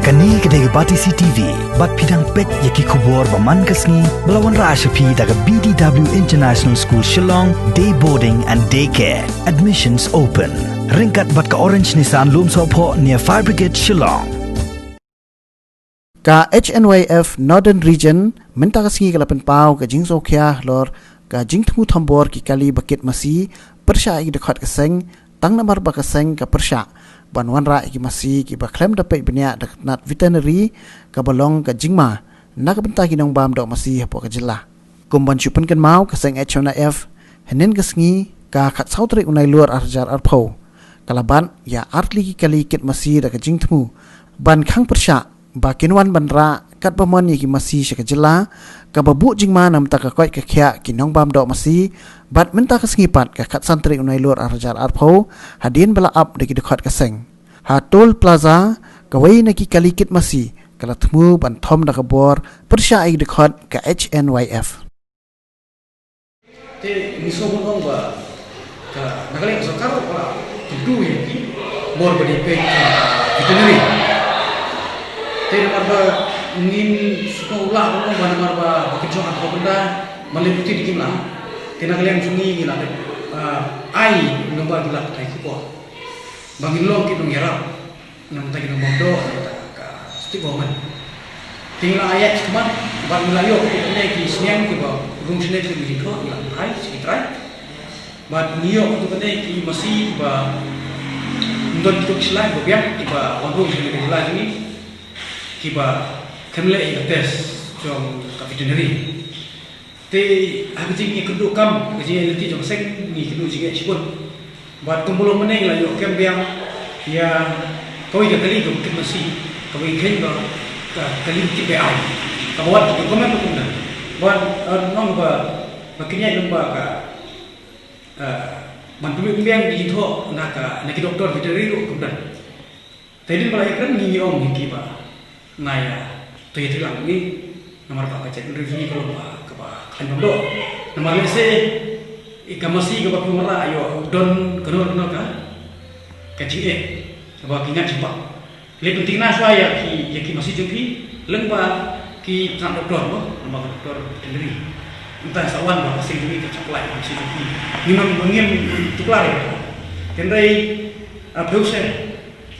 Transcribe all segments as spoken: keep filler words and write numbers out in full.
Kane ka dei ka Batesi T V, bad phi dang peit ïa ki khubor ba man ka sngi, ba la wanrah sha phi da ka B D W International School Shillong, Day Boarding and Day Care. Admissions open. Ryngkat bad ka Orange Nissan Lumsohphoh near Fire Brigade Shillong. Ka H N Y F Northern Region mynta ka sngi ka la pynpaw ka jingsngewkhia halor ka jingthmu thombor ki kali ba kit masi pyrshah ïa ki dkhot ka seng, tang namar ba ka seng ka pyrshah ban wanrah ïa ki masi kiba khlem da peit bniah da ka tnat veterinary, kaba long ka jingma na ka bynta ki nongbam doh masi hapoh ka jylla. Kum ban shu pynkynmaw, ka seng H N Y F hynnin ka sngi, ka khatsaw tarik u Nailur arhajar arphew, ka la bat ïa artylli ki kali kit masi da ka jingthmu ban khang pyrshah ba kin wan ban rah katba mon ïa ki masi sha ka jylla, kaba buh jingma na bynta ka koit ka khiah ki nongbam doh masi. Bad mynta ka sngi pat, ka khatsan tarik u Nailur arhajar arphew, hadien ba la ap da ki dkhot ka seng, ha Toll Plaza, kawei na ki kali kit masi ka la thmu ban thom da ka bor pyrshah ïa ki dkhot ka H N Y F. Te ngi sngewbha ong ba ka, na ka liang ka sorkar ka la kyntu ïa ki bor ba dei peit, ah, veterinary. Te namar ba ngin sngewlah ong ba namar ba, ba kin shong ha ka bynta ban leh duty te kim lah. Te na ka liang jong ngi ngi la dep, ah, ai namar ba ngi la ai khubor ba ngin long ki nongïarap na bynta ki nongbam doh, na bynta ka state government. Te ngi la ïaid shakhmat bad ngi la ïoh kine ki sniang kiba rung shane ki jingthoh, ngi la pynhai sha ki trai. Bad ngi ïoh kine ki masi kiba ym don ki tuk shlai ba biang kiba wan rung shane ka jylla jong ngi, kiba khlem leh ïa ka test jong ka veterinary. Te ha ka jingïakynduh kam, ka jingïaid lynti jong ka seng, ngi kynduh jingeh shibun. Bad kumba long mynne ngi la ïoh kem biang ïa kawei ka kali kaba kit masi, kaba ngi kheiñ ba ka kali kit be-aiñ, kaba wat ka comment ba kumta. Bad, eh, nong ba, ba kin ïaid lem ba ka, eh, ban pynmih pynbiang jingthoh na ka, na ki doktor veterinary ruh kumta. Te hadien ba la ïakren ngi, ngi ong ïa ki ba nga ïa, to ïatreilang ngi, namar ba ka jait ngi ka long ba kaba khlaiñ bam doh. Namar lehse ïa ka masi kaba phi wanrah ïoh don kano kano ka, ka jingeh, kaba ki ngat jingpang. Leit pyntikna shuwa ïa ki, ïa ki masi jong phi lyngba ki tnat doktor mo, namar ka doktor veterinary. Mynta sa wan ba ka seng jong ngi ka supply ka masi jong phi. Ngim, ngim tuklar ïa ka. Hynrei, ah, phi ong seh,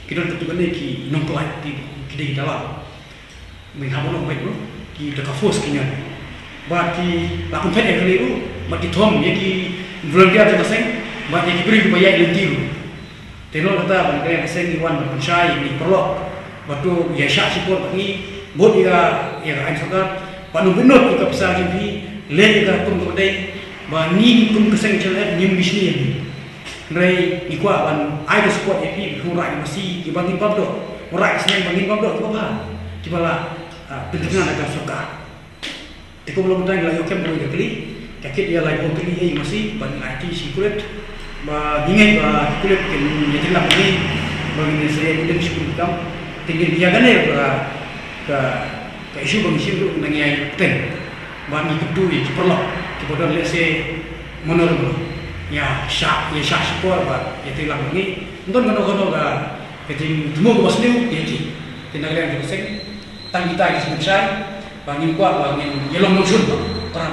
ki don katto katne ki nongkhlaiñ ki, ki dei ki dalam. Mynta haba nong beit mo, ki da ka force ki ñion. Bad ki la pynphet ïa kane ruh, bad ki thom ïa ki volunteer jong ka seng, bad ïa ki briew kiba ïaid lynti ruh. Te nalor kata ba na ka liang ka seng ngi wan ban pynshai ïa ki paralok ba to ïaishah shipor bad ngi, bud ïa ka, ïa ka aiñ sorkar, bad nang bynnud ïa ka pisa jong phi, leh ïa ka kum kaba dei, ba ngi kum ka seng H N Y F ngim bishni ïa ngi. Hynrei ngi kwah ban ai ka support ïa phi, phi wanrah ïa ka masi kiba ngin bam doh, wanrah ïa ka sniang ba ngin bam doh kiba bha, kiba la, ah, pynthikna da ka sorkar. Te kumba long mynta ngi la ïoh kem kawei ka kali, ka kit ïa laiphew tylli ei masi, bad ngi la aiti sha ki pulit, ba ngi ngeit ba ki pulit kin ïatreilang bad ngi, ba ngin sa ïa pynlong sha ki kam, te ngin ïa kane ka, ka, ka issue ba ngi shim ruh nang ïa pynbeit. Bad ngi kyntu ïa ki paralok kiba don lehse mano mano, ïa shah, ïa shah shipor bad ïatreilang bad ngi. Ym don kano kano ka, ka jingthmu kaba sniew ïa ki. Te na ka liang jong ka seng, tang kita ki sngewsih, ba ngim kwah ba ngin ïa long nongshun ba, para